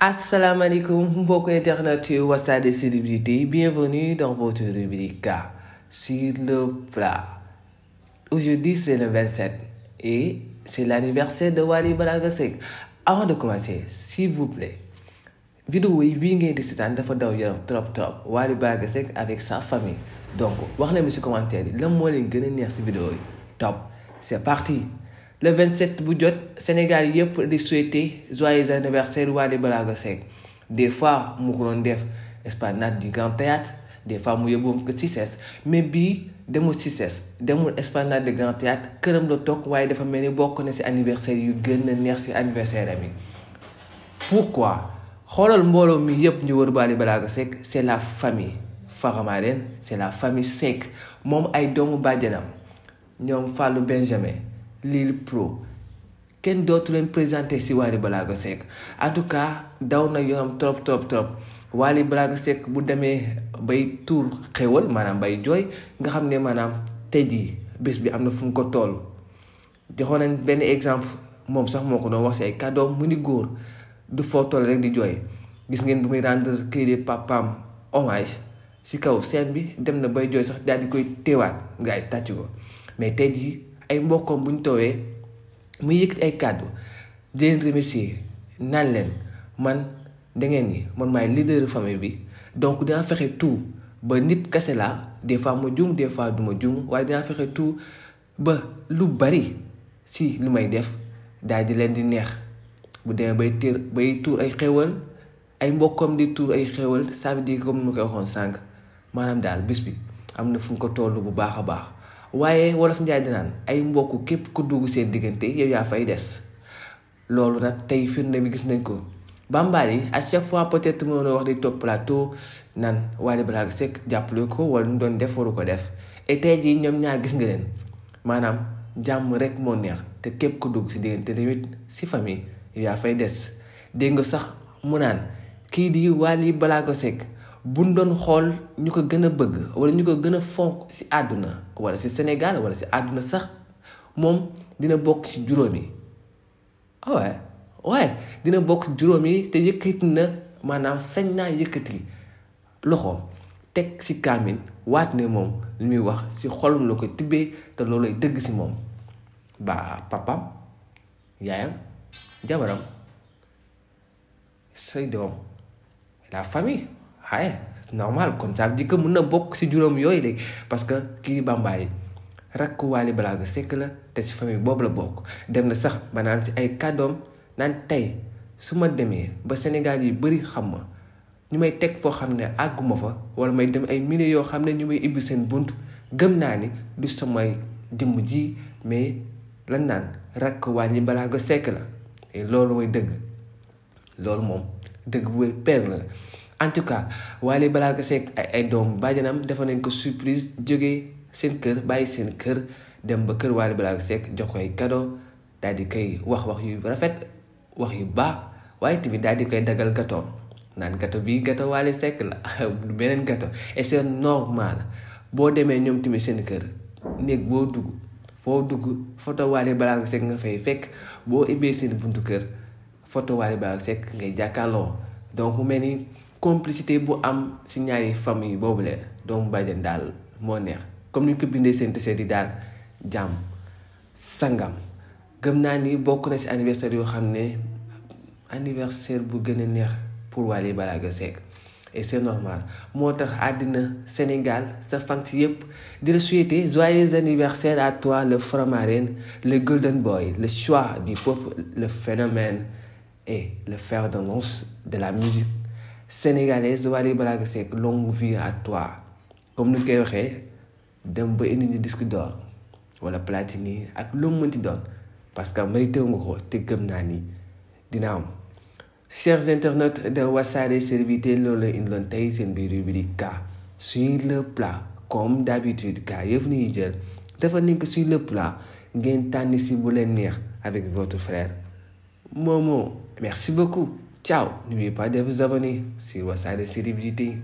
Assalamualaikum mbokk internet yu Wassare célébrités, bienvenue dans votre rubrique sur le plat. Aujourd'hui c'est le 27 et c'est l'anniversaire de Wally Seck. Avant de commencer, s'il vous plaît, vidéo yi bii ngeen di seetaan dafa daw yaram trop Wally Seck avec sa famille. Donc wax leen ci commentaire yi lan moo leen gën a neex ci vidéo yi. Top, c'est parti. Le 27 bu jot Sénégal yëpp di souhaiter joyeux anniversaire Wally Seck. Des fois mu ko doon def esplanade du Grand Théâtre, des fois mu yóbbu ko Cissesse, mais bii demul Cissesse demul esplanade du Grand Théâtre, këram la toog waaye dafa mel ni bokk na ci anniversaire yu gën a neex ci anniversaire am yi. Pourquoi? Xoolal mbooloo mi yëpp ñu wër Wally Seck, c'est la famille Faramaren, c'est la famille Seck, moom ay doomu bàjjanam ñoom Fallou Benjamin, Lil Pro, kenn dootu leen présenté ci Wally Seck. En tout cas daw na yoonam trop Wally Seck bu demee bay tuur xéwal maanaam bay jooy nga xam ne maanaam tey jii bés bi am na fu mu ko toll. joxoon nañ benn exemple moom sax moo ko doon wax ci ay kàddoom mu ni góor du foo toll rek di jooy. Gis ngeen bu muy rendre kii di papaam hommage ci kaw scène bi dem na bay jooy sax daal di koy teewaat nga ay tàcc ko. Mais tey jii ay mbokkam bu ñu toowee muy yëkkati ay kàddu di leen remercier naan leen man da ngeen ni man maay leader famille bi, donc dinaa fexe tout ba nit kese laa, des fois ma juum des fois du ma juum, waaye dinaa fexe tout ba lu bari si lu may def daal di leen di neex. Bu demee bay tuur ay xéwal ay mbokkam di tuur ay xéwal, ça veut dire comme ni ma koy waxoon sànq maanaam daal bis bi am na fu mu ko toll bu baax a baax. waaye wolof njaay dinaan ay mbokk képp ku dugg seen diggante yow yaa fay des. Loolu nag tey firnde bi gis nañ ko. Bambali à chaque fois peut-être mën na wax di toog plateau naan Wally Seck jàppale ko wala nu doon def waru ko def, et tey jii ñoom ñaar gis nga leen maanaam jàmm rek moo neex te képp ku dugg si diggante tamit si famille yow yaa fay des. Dégg nga sax mu naan kii di Wally Seck buñ doon xool ñu ko gën a bëgg wala ñu ko gën a fonk ci àdduna wala ci Sénégal wala ci àdduna sax moom dina bokk ci juróomi. waaye dina bokk ci juróomi te yëkkati na maanaam sañ naa yëkkati loxo teg ci kaamin waat ne moom li muy wax ci xolum la ko tibbee te loolay dëgg ci moom. Ba papam yaayam jabaram say doom la famille. Normal kon ça veut dire que mën na bokk ci juróom yooyu léegi parce que kii di Bambaly rakku Wally Seck la te ci famille boobu la bokk. Dem na sax ba naan ci ay kàddoom naan tey su ma demee ba Sénégal yi bari xam ma ñu may teg foo xam ne àgguma fa wala may dem ay milliers yoo xam ne ñu may ibbi seen bunt, gëm naa ni du samay jëmm ji mais lan naan rakk Wally Seck la. et loolu mooy dëgg, loolu moom dëgg bu wér peeg la. En tout cas Wally Seck ay doom bàjjanam defa nañ ko surprise jógee seen kër bàyyi seen kër dem ba kër Wally Seck jox ko ay cadeau daal di koy wax yu rafet wax yu baax, waaye tamit daal di koy dagal gâteau naan gâteau bii gâteau Wally Seck la du beneen gâteau. Et c'est normal boo demee ñoom tamit seen kër néeg boo dugg foo dugg photo Wally Seck nga fay fekk, boo ibbee seen buntu kër photo Wally Seck ngay jàkkaarloo. Donc mu mel ni complicité bu am ci ñaari famille boobu leen doomu bàjjen daal moo neex, comme ni ñu ko bindee seen tese di daal jàmm sangam. Gëm naa ni bokk na ci anniversaire yoo xam ne anniversaire bu gën a neex pour Wally Seck. Et c'est normal moo tax àddina Sénégal sa fan si yëpp di la souhaiter joyeux anniversaire à toi le Faramaren, le golden boy, le choix du peuple, le phénomène et le fer de lance de la musique sénégalaise. Wally Seck, longue vie à toi. Comme nous koy waxee dem ba indi ñu disque d'or wala platine ak lu mu mënti doon parce que mérité nga ko te gëm naa ni dina am. Chers internautes de Wassare célébrités, loolu la indiloon tey seen biir rubrique sur le plat. Comme d'habitude kaa yëpp ni jël dafa nekk sur le plat ngeen tànn si bu leen neex avec votre frère Momo. Merci beaucoup. Ciao. N'oubliez pas de vous abonner sur Wassare célébrités.